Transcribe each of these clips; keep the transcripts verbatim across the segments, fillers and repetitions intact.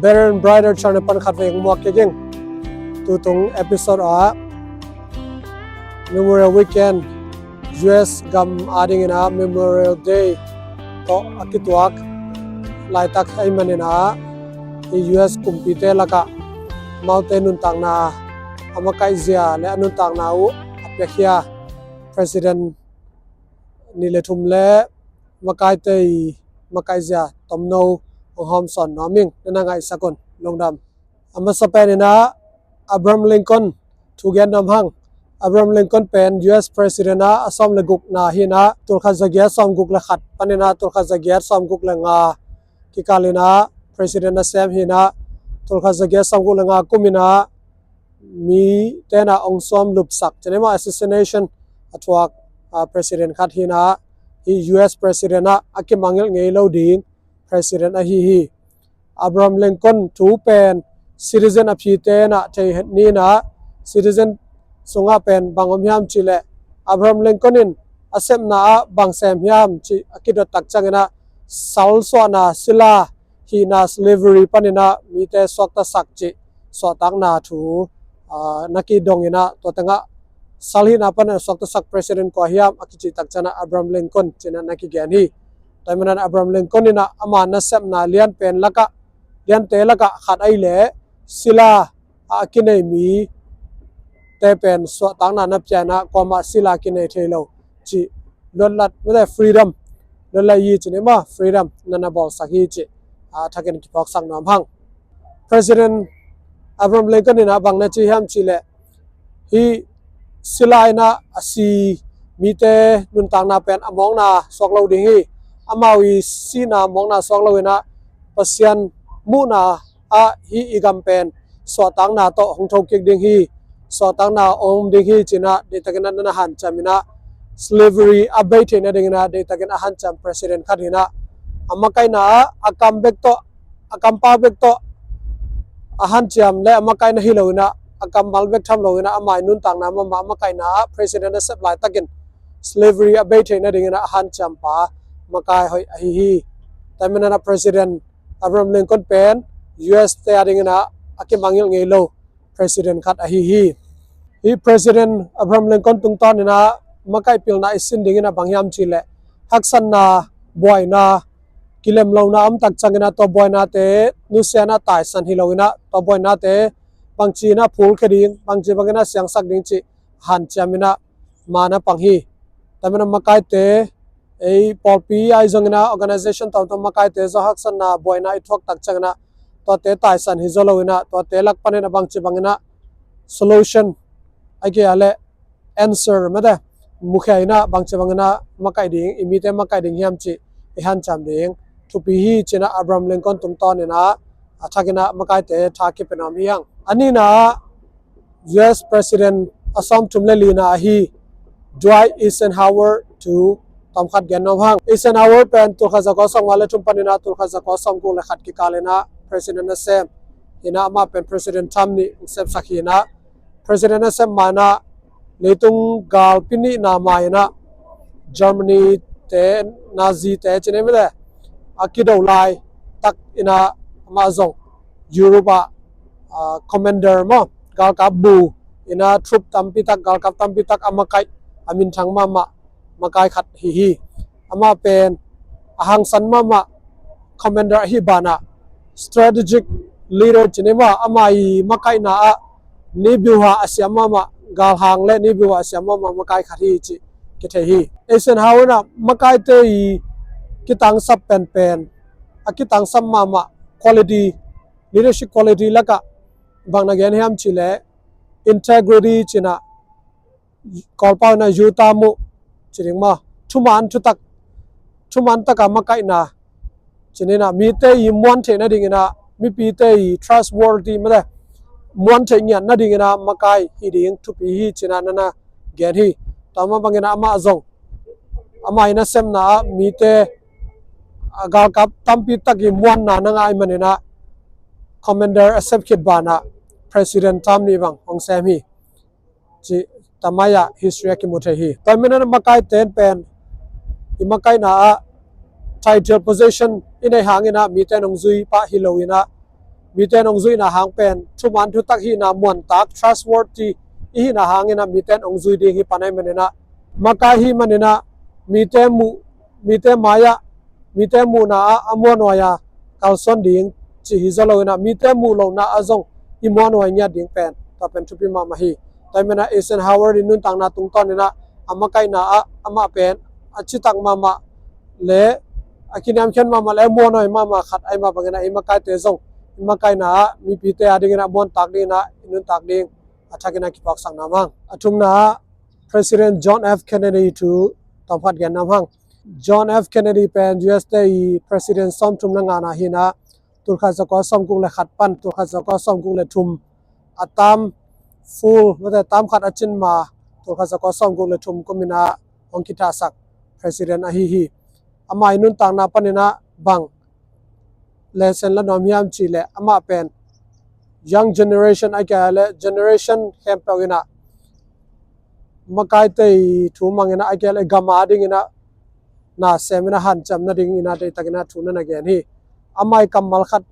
Better and Brighter channel pan khat vei hong muak kik ing. Tutung episode ah Memorial Weekend, U S gam adingin ah Memorial Day tawh a kituak laitak ahih manin ah, i U S kumpite lakah amaute nuntakna a makaihzia le a nuntakna uh a piakhia President nih le thum le makaite i makaihzia tomno hong hawmsawn nuam ing. Na na ngaihsak un, lungdam. A masa pen in ah Abraham Lincoln thu gen nuam hang. Abraham Lincoln pen U S President ah a sawm le gukna hi in ah, tulkhat zagiat sawm guk le khat panin ah tulkhat zagiat sawm guk le nga kikal in ah President a sem hi in ah, tulkhat zagiat sawm guk le nga kum in ah mite in ah hong sawm lupsak, ci ni maw, assassination a thuak, ah, President khat hi in ah, hih U S President ah a kimangngilh ngei lo ding President ahi hi. Abraham Lincoln thu pen citizen a phite in ah thei ni in ah, citizen sungah pen bang om hiam cih leh, Abraham Lincoln in a sepna ah bang sem hiam cih a kidot tak ciangin ah, salsuahna, sila hihna, slavery panin ah mite suaktasak cih suahtakna thu, ah, na kidong in ah, tua tengah sal hihna panin a suaktasak President kua hiam a kicih tak ciangin ah Abraham Lincoln ci in ah na kigen hi. Tua ahih manin Abraham Lincoln in ah ama nasepna lianpen lakah, liante lakah khat ahih leh sila a kinei mite pen suahtakna na pia in ah, kuamah sila kinei thei lo cih luatlat, mete, freedom luatlat hi, ci ni maw, freedom na na bawlsak hi cih, ah, thakin kiphawksak nuam hang. President Abraham Lincoln in ah bang na ci hiam cih leh, hih sila in ah a si mite nuntakna pen a mawkna suak lo ding hi. Amau i sihna mawkna suak lo in ah, Pasian muhna ah hih i gam pen suahtakna tawh hong thokik ding hi, suahtakna om ding hi, ci in ah deihtakin ah na na hanciam in ah, slavery a bei theih nadingin ah deihtakin a hanciam President khat hi in ah, a makaihna ah a kam bek tawh, a kampa bek tawh a hanciam le a makaihna hi lo in ah, a kammal bek tham lo in ah, ama i nuntakna mahmah a makaihna ah President a sep laitakin slavery a bei theih nadingin ah a hanciampa makai hoih ahi hi. Tua ahih manin ah President Abraham Lincoln pen U S te adingin ah a kimangngilh ngei lo President khat ahi hi. Hih President Abraham Lincoln tungtawn in ah makaih pilna i sin dingin ah bang hiam cih leh, haksatna, buaina, kilemlohna om tak ciangin ah tua buainate nusia in ah taisan hi lo in ah, tua buainate bangci in ah phulkhia ding, bangci bangin ah siangsak ding cih hanciam in ah ma na pang hi. Tua ahih manin ah makaite, ei pawlpi ahi zongin ah, organization tuamtuam makaite zong haksatna, buaina i thuak tak ciangin ah, tuate taisan hi zaw lo in ah, tuate lak panin ah bangci bangin ah solution, ahih kei leh answer, mete, mukhia in ah bangci bangin ah makaih ding, i mite makaih ding hiam cih i hanciam ding thupi hi, ci in ah Abraham Lincoln tungtawn in ah a thakin ah makaite tha kipia nuam hi hang. A nihna ah, U S President a sawmthum le lina ahi Dwight Eisenhower thu tawmkhat gen nuam hang. Eisenhower pen tulkhat zakua sawmnga le thum panin ah tulkhat zakua sawmguk le khat kikal in ah President a sem hi in ah, amah pen President term nih hong sepsak hi in ah, President a sem ma in ah leitung galpi nihna ma in ah Germany te, Nazi te, ci ni maw, a kido laitak in ah amah zong Europe ah, ah, commander maw, galkap bu in ah troop tampi tak, galkap tampi tak a makaih, a minthang mahmah makai khat hi hi. Amah pen a hangsan mahmah commander ahi banah, strategic leader ci ni maw, ama i makaihna ah ni biuha a siam mahmah, galhang le ni biuha a siam mahmah makai khat hi cih kithei hi. Eisenhower in ah makaite i kitangsap penpen, a kitangsap mahmah quality, leadership quality lakah bang na gen hiam cih leh, integrity ci in ah, Kawlpau in ah yu ta mu ci ding maw, thuman thutak, thuman taka makaihna ci ni in ah, mite i muan theih nadingin ah, mipite i trustworthy, mete, muan theih ngiat nadingin ah makai hi ding thupi hi, ci in ah na na gen hi. Tua mah bangin ah amah zong, ama i nasepna ah mite, a galkap tampi tak i muanna na ngah ahih manin ah commander a sep khit banah President term nih bang hong sem hi, cih tamai ah history ah kimu thei hi. Tua ahih manin ah makaite pen i makaihna ah title position i neih hangin ah mite in hong zui pah hi lo in ah, mite in hong zuihna hang pen thuman thutak hihna, muantak, trustworthy i hihna hangin ah mite in hong zui ding hi pan ahih manin ah, makai hi manin ah mite muh, mite mai-ah, mite muhna ah a muanhuai a kalsuan ding cih hi zaw loin ah mite muh lohna ah zong i muanhuai ngiat ding pen, tua pen thupi mahmah hi. Tua ahih manin ah Eisenhower i nuntakna tungtawnin ah a makaihna ah amah pen a citak mahmah le a kiniamkhiat mahmah le a muanhuai mahmah khat ahih mah bangin ah i makaite zong i makaihna ah mipite adingin ah muantak dingin ah i nuntak ding a thakin ah kipuaksakna mah hang. A thumna ah President John F Kennedy thu tawmkhat genna mah hang. John F Kennedy pen U S te i President sawmthum le ngana hi-in ah, tulkhat zakua sawmguk le khat pan tulkhat zakua sawmguk le thum, a term full, mate, term khat a cin ma, tulkhat zakua sawmguk le thum kumin ah hong kithahsak President ahi hi. Ama i nuntakna panin ah bang lesson la nuam hiam cih leh, amah pen young generation ahih kei leh generation khempeuh in ah makaite i thu mangin ah, ahih kei leh gam adingin ah na semin ah hanciam nadingin ah deihtakin ah thu na na gen hi. Ama i kammal khat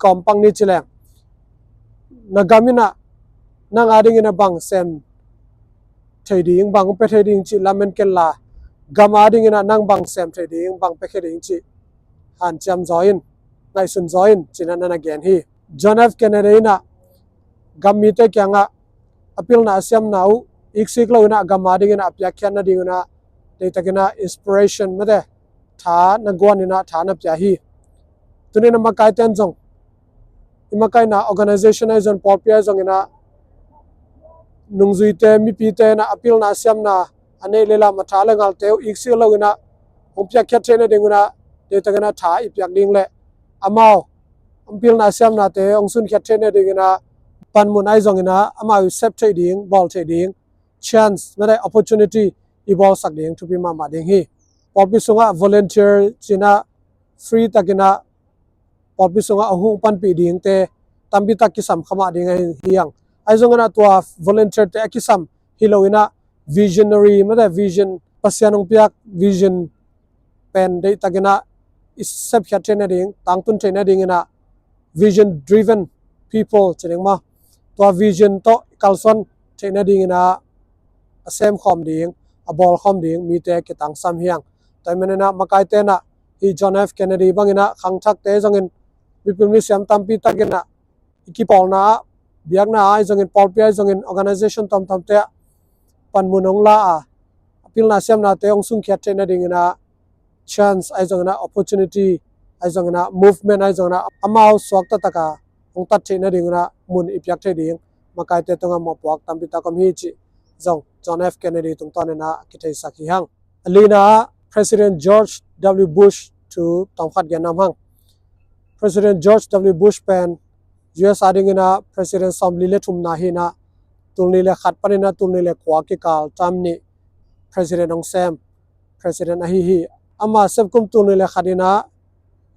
kawm pak ni ci leng, na gam in ah nang adingin ah bang sem thei ding, bang pia thei ding cih lamen ken la, gam adingin ah nang bang sem thei ding, bang piakhia ding cih hanciam zaw in, ngaihsun zaw in, ci-in ah na na gen hi. John F Kennedy in ah gam mite kiangah a pilna a siamna uh iksik loin ah gam adingin ah a piakkhiat nadingin ah deihtakin ah inspiration, mate, tha na guanin ah tha na pia hi. Tuni-in ah makaite in zong, i makaihna organization ahi zong, pawlpi ahi zongin ah, nungzuite, mipite in ah a pilna a siamna, a neih le lam, a tha le ngalte uh iksik loin ah hong piakkhiat theih nadingun ah deihtakin ah tha i piak ding le amau a pilna a siamnate hong sunkhiat theih nadingin ah panmun ahi zongin ah amau i sep theih ding, bawl theih ding chance, mate, opportunity i bawlsak ding thupi mahmah ding hi. Pawlpi sungah volunteer ci-in ah free takin ah pawlpi sungah a hong panpih dingte tampi tak kisam kha mah ding ahi hi hang. Ahi zongin ah tua volunteerte a kisam hi loin ah visionary, mate, vision, Pasian hong piak vision pen deihtakin ah i sepkhiat theih nading, tangtun theih nadingin ah vision driven people ci ding maw, tua vision tawh i kalsuan theih nadingin ah a semkhawm ding, a bawlkhawm ding mite kitangsam hi hang. Tua ahih manin ah makaite in ah hih John F Kennedy bangin ah khangthakte zongin, mipil misiam tampi takin ah i kipawlna ah, biakna ah ahi zongin, pawlpi ahi zongin, organization tuamtuamte ah panmun hong la a, a pilna siamnate hong sunkhiat theih nadingin ah chance ahi zongin ah, opportunity ahi zongin ah, movement ahi zongin ah, amau suak taktak a hong tat theih nadingin ah mun i piak theih ding makaite tungah mawhpuak tampi tak om hi cih zong John F Kennedy tungtawnin ah kitheisak hi hang. A lina ah President George W Bush thu tawmkhat genna mah hang. President George W Bush pen U S adingin ah President sawmli le thumna hi-in ah, tulnih le khat panin ah tulnih le kua kikal term nih President hong sem President ahi hi. Ama sep kum tulnih le khat in ah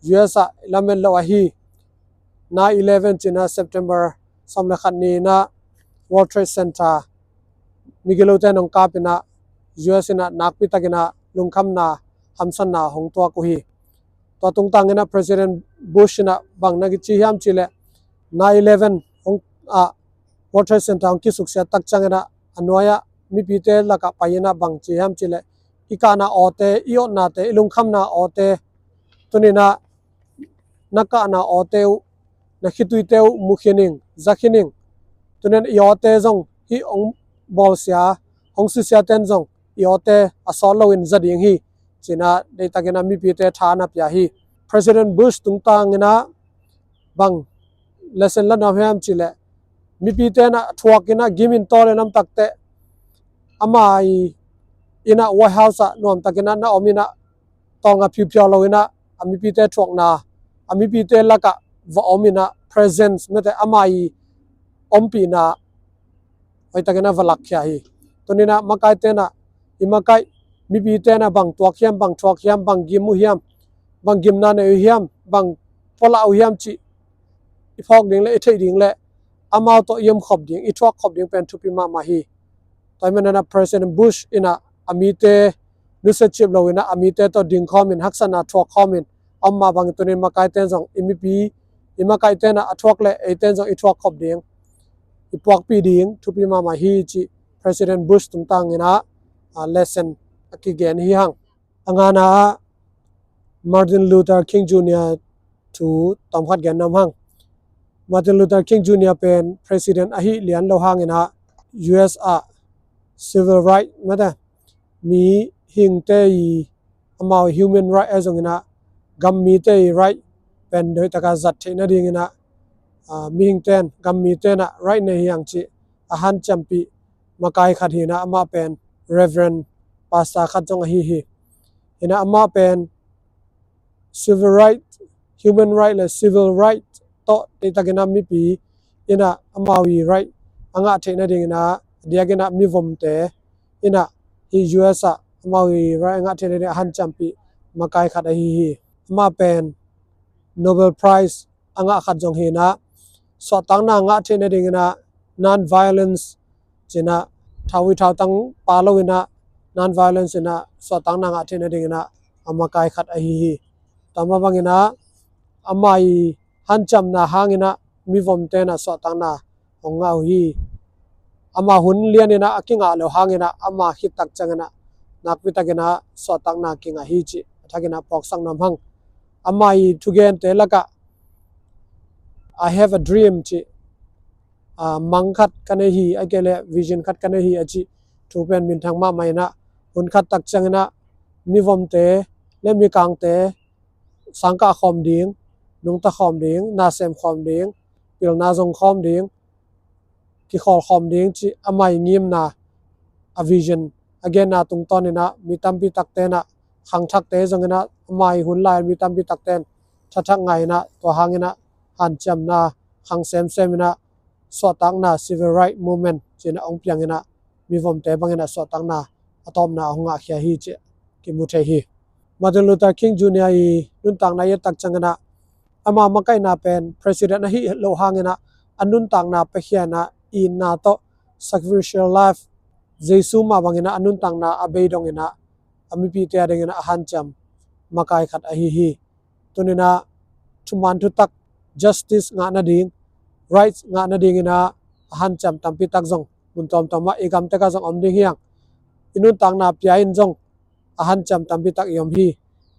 U S ah i lamet loh ahi nine eleven ci-in ah, September sawm le khat ni-in ah World Trade Center migilote in hong kap in ah, U S in ah nakpi takin ah lungkhamna, hamsatna hong tuak uh hi. Tua tungtangin ah President Bush in ah bang na kici hiam cih leh, nine eleven hong, ah, World Trade Center hong kisuksiat tak ciangin ah a nuai-ah mipite lakah pai-in ah bang ci hiam cih leh, i kahna awte, i otnate, i lungkhamna awte, tuni-in ah na kahna awte uh, na khituite uh mu khin ing, za khin ing. Tuni-in i awte zong hih hong bawlsia, hong sisiate in zong i awte a sawt loin za ding hi, ci-in ah deihtakin ah mipite tha na pia hi. President Bush tungtangin ah bang lesson la nuam hiam cih leh, mipite in ah thuakin ah gim in, tua leh namtak teh ama i in ah White House ah nuamtakin ah na om in ah, tawlnga phiuphiau loin ah a mipite thuakna, a mipite lakah va om in ah, presence, mate, ama i ompihna hoihtakin ah va lakkhia hi. Tuni-in ah makaite in ah, i makaih mipite in ah bang tuak hiam, bang thuak hiam, bang gim uh hiam, bang gimna nei uh hiam, bang pualah uh hiam cih i phawk ding le i theih ding le amau tawh i omkhop ding, i thuakkhop ding pen thupi mahmah hi. Tua ahih manin ah President Bush in ah a mite nusiacip loin ah a mite tawh dingkhawmin, haksatna thuakkhawmin a om mah bangin tuni-in makaite in zong i mipi I makaihte in ah a thuak leh eite in zong i thuak khop ding, i puakpih ding thupi mahmah hi cih President Bush tungtang in ah, ah, lesson a kigen hi hang. A ngana ah Martin Luther King Junior thu tawmkhat gen nuam hang. Martin Luther King Junior pen President ahi lian lo hangin ah U S ah civil right, mate, mihingte i amau human right ahi zongin ah gammite i right pen doihtaka zat theih nadingin ah, ah, mihingte in, gammite in ah right nei hi hang cih a hanciampih makai khat hi in ah, amah pen Reverend Pastor khat zong ahi hi. Hi in ah amah pen civil right, human right le civil right tawh deihtakin ah mipi in ah amau i right a ngah theih nadingin ah, a diakin ah mivomte in ah hih U S ah amau i right a ngah theih nading a hanciampih makai khat ahi hi. Amah pen Nobel Prize a ngah khat zong hi in ah, suahtakna ngah theih nadingin ah non-violence ci in ah, thau ih thautang pha lo in ah non-violence in ah suahtakna ngah theih nadingin ah a makai khat ahi hi. Tua mah bangin ah ama i hanciamna hangin ah mivomte in ah suahtakna hong ngah uh hi. Ama hun lianin ah a kingah lo hangin ah ama khit tak ciangin ah nakpi takin ah suahtakna kingah hi cih a thakin ah phawksak nuam hang. Ama i thugente lakah "I have a dream" cih, ah, mang khat ka nei hi, a kei leh vision khat ka nei hi a cih thu pen minthang mahmah in ah, hun khat tak ciangin ah mivomte le mikangte sangkah khawm ding, nungta khawm ding, na sem khawm ding, pilna zong khawm ding, kikhawl khawm ding cih ama i ngimna, a vision a genna tungtawnin ah mi tampi takte in ah, khangthakte zongin ah, ama i hun lai mi tampi takte in thathak ngah in ah, tua hangin ah hanciamna khang semsem in ah suahtakna, civil right movement ci in ah hong piang in ah mivomte bangin ah suahtakna a tawpna hong ngahkhia hi cih kimu thei hi. Martin Luther King Junior i nuntakna i et tak ciangin ah, ama makaihna pen President ahi lo hangin ah a nuntakna piakhia in ah, itna tawh, sacrificial life, Jesu mah bangin ah a nuntakna a beidongin ah a mipite adingin ah a hanciam makai khat ahi hi. Tuni in ah thuman thutak, justice ngah nading, rights ngah nadingin ah a hanciam tampi tak zong mun tuamtuam ah i gam tek ah zong om ding hi hang. I nuntakna pia in zong a hanciam tampi tak i om hi.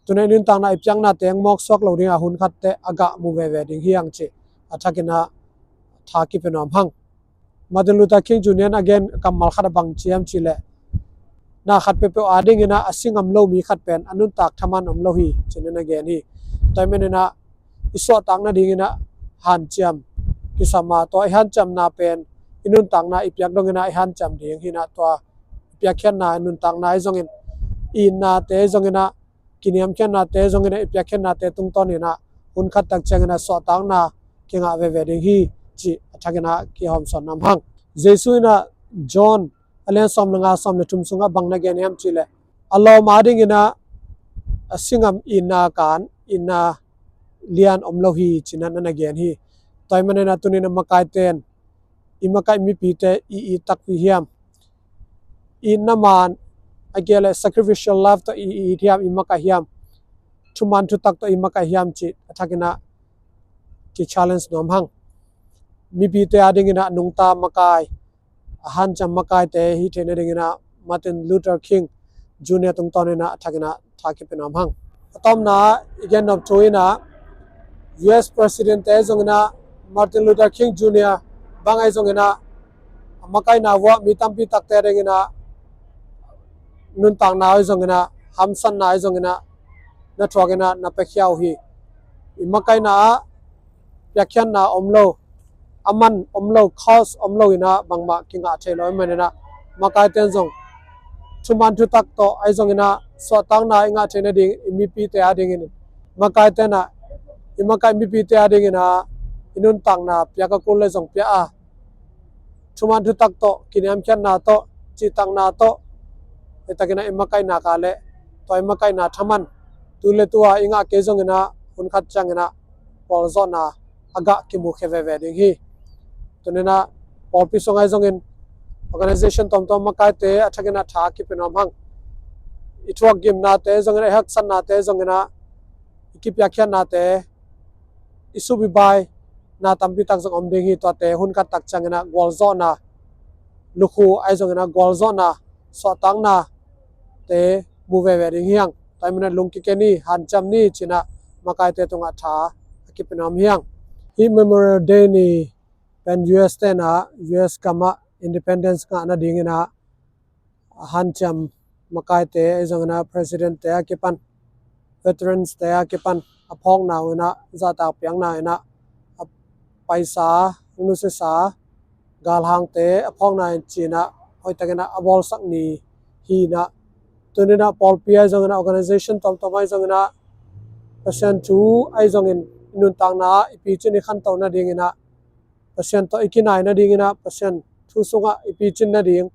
Tuni in ah i nuntakna i piakna teng mawksuak lo ding a hun khat teh a gah mu veve ding hi hang cih a thakin ah tha kipia nuam hang. Martin Luther King Junior in a gen kammal khat ah bang ci hiam cih leh, na khat peuhpeuh adingin ah a si ngam lo mi khat pen a nuntak thaman om lo hi ci in ah a gen hi. Tua ahih manin ah i suahtak nadingin ah hanciam kisam a, tua i hanciamna pen i nuntakna i piak dongin ah i hanciam ding hi in ah, tua i piakkhiatna, i nuntakna ahi zongin, i itnate ahi zongin ah, kiniamkhiatnate zongin ah, i piakkhiatnate tungtawnin ah hun khat tak ciangin ah suahtakna kingah veve ding hi cih a thakin ah kihawmsawn nuam hang. Jesu in ah John a lian sawm le nga, sawm le thum sungah bang na gen hiam cih leh, a lawm adingin ah a si ngam itna kan, itna lian om lo hi ci in ah na gen hi. Tua ahih manin ah tuni in ah makaite in i makaih mipite i it takpi hiam? Itna man, a kei leh sacrificial life tawh i it hiam, i makaih hiam? Thuman thutak tawh i makaih hiam cih a thakin ah ki challenge nuam hang. Mipite adingin ah nungta makai, a hanciam makaite hi theih nadingin ah Martin Luther King Junior tungtawnin ah a thakin ah tha kipia nuam hang. A tawpna ah i gen nop thu in ah, U S President te ahi zongin ah, Martin Luther King Junior bang ahi zongin ah, a makaihna vuah mi tampi takte adingin ah nuntakna ahi zongin ah, hamsatna ahi zongin ah, na thuakin ah na piakhia uh hi. I makaihna ah piakkhiatna om lo, a man om lo, cause om lo in ah bangmah kingah thei lo ahih manin ah, makaite in zong thuman thutak tawh ahi zongin ah suahtakna i ngah theih nading i mipite adingin, makaite in ah i makaih mipite adingin ah i nuntakna piak a kul leh zong pia a, thuman thutak tawh, kiniamkhiatna tawh, cihtakna tawh, hi takin ah i makaihna ka leh, tua i makaihna thaman tu le tu a i ngah kei zongin ah hun khat ciangin ah pualzawhna a gah kimukhia veve ding hi. Tuni in ah pawlpi sung ahi zongin, organization tuamtuam makaite a thakin ah tha kipia nuam hang. I thuakgimnate zongin ah, i haksatnate zongin ah, i kipiakkhiatnate i sup i bai na tampi tak zong om ding hi. Tuate hun khat tak ciangin ah gualzawhna, lukhu ahi zongin ah gualzawhna, suahtakna te mu veve ding hi hang. Tua ahih manin ah lungkiken ni, hanciam ni ci-in ah makaite tungah tha a kipia nuam hi hang. Hih Memorial Day ni pen U S te in ah U S gamah independence ngah nadingin ah a hanciam makaite ahi zongin ah President te a kipan, Veterans te a kipan a phawkna uh in ah, zahtak piakna in ah, a paisa, hong nusisa galhangte a phawkna in ci-in ah hoihtakin ah a bawlsak ni hi in ah, tuni in ah pawlpi ahi zongin ah, organization tuamtuam ahi zongin ah, Pasian thu ahi zongin i nuntakna ah i picin i khanto nadingin ah, Pasian tawh i kinai nadingin ah, Pasian thu sungah i picin nading,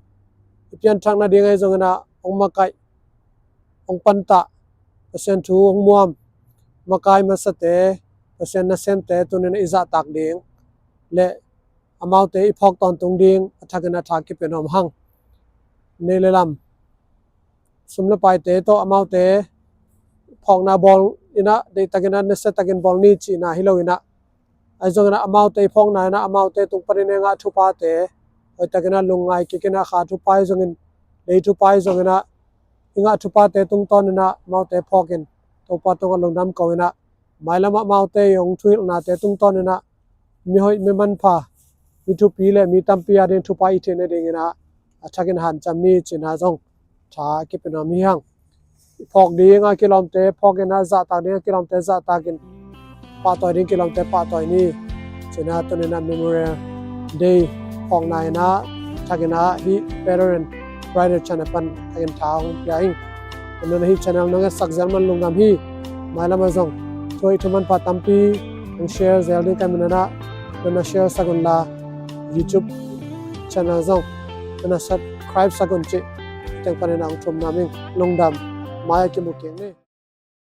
i pianthak nading ahi zongin ah, hong makaih, hong pantah, Pasian thu hong muam, makai masate, Pasian nasemte tuni in ah i zahtak ding le amaute i phawk tawntung ding a thakin ah tha kipia nuam hang. Nei le lam, sum le paite tawh amaute phawkna bawl in ah, deihtakin ah, nasiatakin bawl ni cihna hi lo in ah, ahi zongin ah amaute i phawkna in ah amaute tung panin i ngah thuphate, hoihtakin ah lungngai kikin ah, kha thupha ahi zongin, lei thupha ahi zongin ah, i ngah thuphate tungtawnin ah amaute phawkin Topa tungah lungdam ko in ah, mailamah amaute i hong thuhilhnate tungtawnin ah mihoih, mi manpha, mi thupi le mi tampi ading thupha i theih nadingin ah a thakin hanciam ni cihna zong tha a kipia nuam hi hang. Phawk ding a kilawmte phawkin ah, zahtak ding a kilawmte zahtakin, pahtawi ding kilawmte pahtawi ni cihna tuni in ah Memorial Day phawkna in ah thakin ah hih Veteran Rider channel pan thakin tha hong pia ing. Tuni in ah hih channel nong etsak zel man lungdam hi. Mailamah zong thu hoih thu manpha tampi hong share zel ding ka hih manin ah, nong na share sak un la, YouTube channel zong nong na subscribe sak un cih teng panin ah hong thum nuam ing. Lungdam, mai-ah kimu kik ni.